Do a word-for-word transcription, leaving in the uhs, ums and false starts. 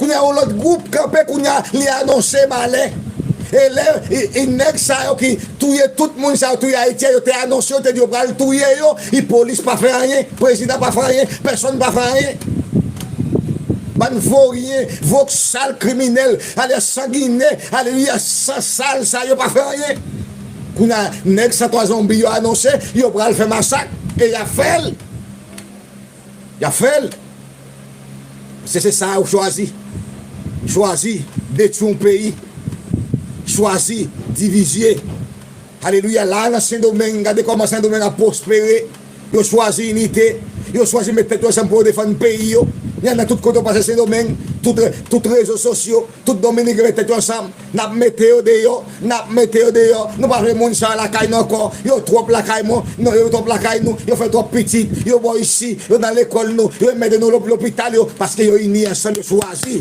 Kounye a, yon lòt gwoup kanpe, kounye a, li anonse malè. E lè, e, e nèg sa yo ki touye tout moun sa yo, touye Ayiti a, yo te anonse, yo te di yo pral touye yo, e polis pa fè anyen, prezidan pa fè anyen, pèsonn pa fè anyen. Bann voryen, voksal, kriminèl, aleluya, sanginè, aleluya, sansal sa yo pa fè anyen. Kounye a, nèg san twa zonbi yo anonse, yo pral fè masak, e y ap fè l. Y ap fè l. Se, se sa yo chwazi. Chwazi detwi yon peyi. Chwazi divizye. Aleluya. La nan Sendomeng, gade kòman Sendomeng ap pwospere. Yo chwazi inite. Yo chwazi met tèt yo ansanm pou yo defann peyi yo. Y a nan tout kote w pase Sendomeng, tout, tout rezo sosyo, tout Dominiken met tèt yo ansanm. N ap mete yo deyò, n ap mete yo deyò. Nou pa vle moun sa yo lakay nou ankò. Yo twòp lakay mwen, non, yo twòp lakay nou. Yo fè twòp pitit. Yo bò isi, yo nan lekòl nou. Yo mete nou lop-, lopital yo, paske yo ini ansanm, yo chwazi.